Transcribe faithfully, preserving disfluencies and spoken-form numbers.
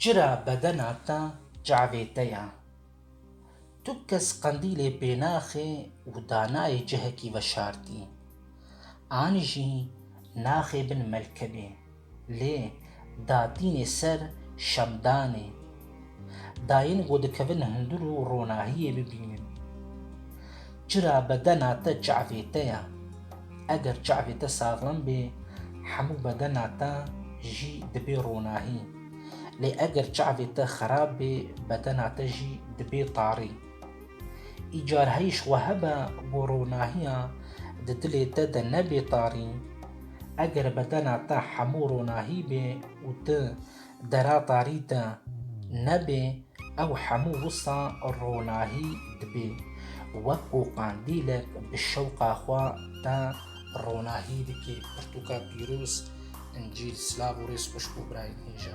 Çira bedena te çavê te ya? Tu kes qendîlê pê naxê û danayê cihekî veşartî. An jî naxê bin melkebê, lê datînê ser şemdanê. Dayîn ku dikevin hundir û ronahiyê bibînin. Çira bedena te çavê te ya? Eger çavê te saxlem bê, hemû bedena te jî dibê ronahî. Lê eger çavê te xerab bê, bedena te jî dibê tarî. Îcar heyîş we hebe ku ronahiya di dilê te de nebê tarî. Eger bedena te hemû ronahî bê û tu dera tarî de nebê, ew hemû wisa ronahî dibê. Wek ku qandîlek bi şewqa xwe te ronahî dike. Pirtûka pîroz, Încîl, silav û rêz xweş bo birayên hêja.